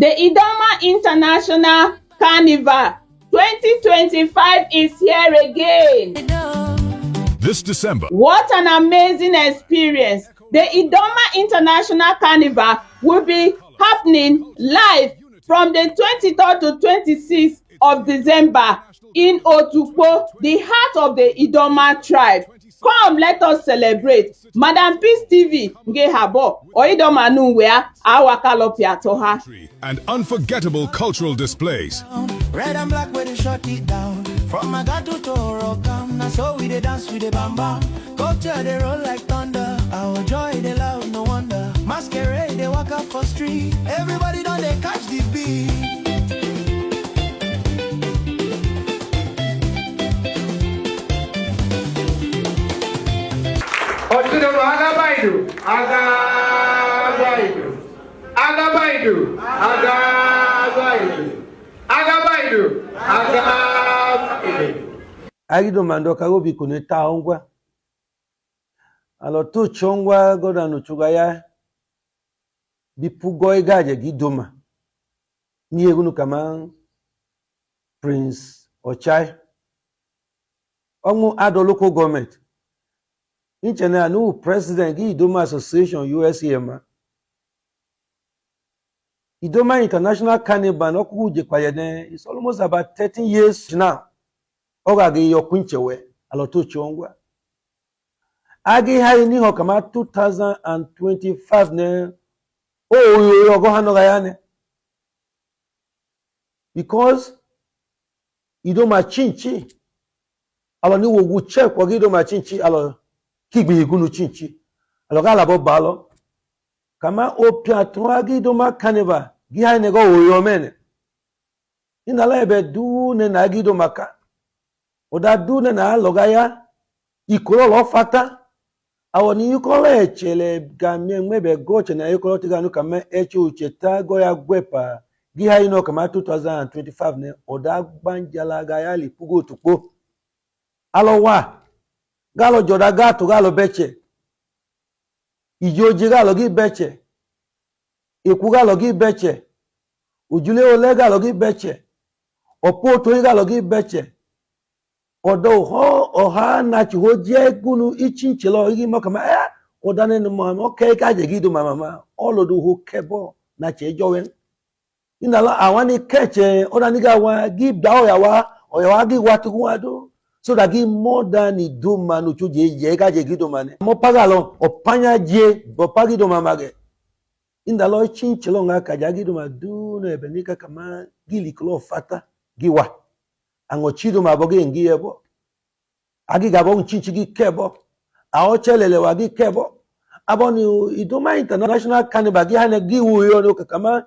The Idoma International Carnival 2025 is here again. This December, What an amazing experience! The Idoma International Carnival will be happening live from the 23rd to 26th of December in Otukpo, the heart of the Idoma tribe. Come, let us celebrate. Madam Peace TV, nge habo, o Idoma nuwea, awakalopiatoha. And unforgettable cultural displays. Red and black where they shut it down. From Agatu to Orokam, now so we dey dance, we dey bam bam. Culture they roll like thunder. Our joy they loud, no wonder. Masquerade they walk out for street. Everybody done they catch the beat. Ọtụtụ agabaidu, agabaidu, agabaidu, agabaidu, agabaidu, agabaidu. Agidoma ndo kagobi kuneta ongwa alo tu chongwa goda nuchuga ya bipugo igaje gidoma ni egunu kama Prince Ochai ọnwụ Ado Local Government nchene anu president gi Idoma Association USA ma Idoma International Carnival n'ọkụkụ jekwayene. It's almost about 13 years now. Ọ ga-aga yọkwu nchewe alo tu chongwa agi ha ni ho kama 2025 ne o oyo ogo ha no ga ya ne because Idoma chinchi alo ni wo wu check wo Idoma chinchi alo kigbi igunu chinchi alo ga labo balo kama opia to agi Idoma Carnival gi ha ne go oyo mene ina la ebe du ne na agi Idoma ka oda du ne na alo ga ya ikoro lo fata awon ni ikoro echele ga mi nwebe goche na ikoro tiga nu kama eche uche ta go ya gwepa gi ha ino kama 2025 ne oda gbanjala ga ya li pugo tukpo alo wa galo joda gato galo beche ijoje galo gi beche ikwu galo gi beche ojule ole galo gi beche opo to galo gi beche ọ̀dọ̀ ọha na chi ho je gunu ichinchelo igi mo kama eh ọ̀dà ne mo mo ke ka je gido mama olodo ho kebo na che jowe inala àwọn ni keche ọ̀dà ni ga wa gi da oya wa oya wa gi wa tugun ado so that gi more than Idoma no chu je je ka je gido mane mo paga lo opanya je bo pagido mama ge indalo ichinchelo nga ka ja gido ma du na benika kama gi liklo fata gi wa angochido ma boge ngi ebo agi gabo nchinchi gi kebo awo chelele wa gi kebo abo ni Idoma International Carnival gi hane gi wuyo no kama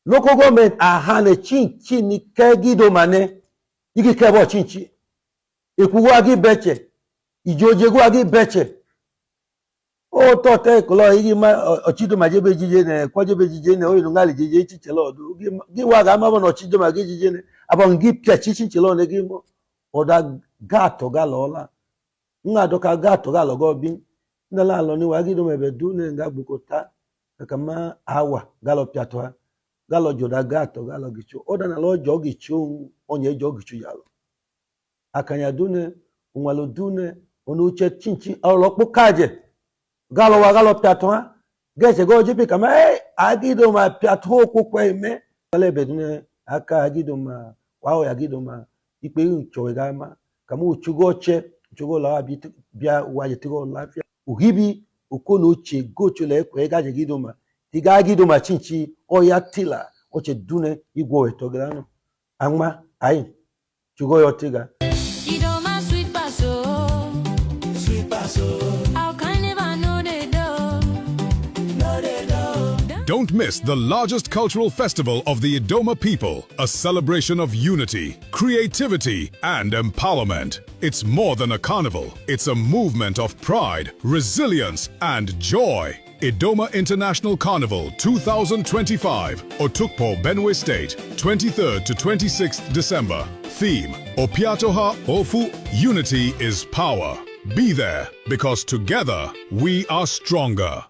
local government ahane chinchi ni ke gido mane igi kebo chinchi ekugo agi beche ijoje go agi beche o to te kolo igi ma ochido ma jebe jije ne kwajebe jije ne oyinu ngali jije chichelo odu gi wa ga ma bo no ochido ma gi jije ne abo ngi pia chichilo ne gi mo oda gato ga lola nga doka gato ga logo bi ndala lo ni wa gi do mebe du ne nga gbukota kama awa galo piato ha galo joda gato galo gichu oda na lo jo gichu onye jo gichu yalo akanya du ne unwalo du ne onu uche chinchi olopo kaje galo wa galo piato ha geche go jipi kama eh agido ma piato okukwe me ale bedu ne aka agido ma wa agido ma ipe nchowe ga ma kama uchugo che uchugo la bi bia wa je tigo lafia uhibi ukono uche gocho le ekwe ga je gido ma tiga agido ma chinchi oya tila oche dune igwo etograno anwa ai chugo yo tiga. Idoma sweet basso, Sweet basso, our carnival no dey dull. No they do. Don't miss the largest cultural festival of the Idoma people, a celebration of unity, creativity, and empowerment. It's more than a carnival, it's a movement of pride, resilience, and joy. Idoma International Carnival 2025, Otukpo, Benue State, 23rd to 26th December. Theme, Opiatoha Ofu, Unity is Power. Be there, because together we are stronger.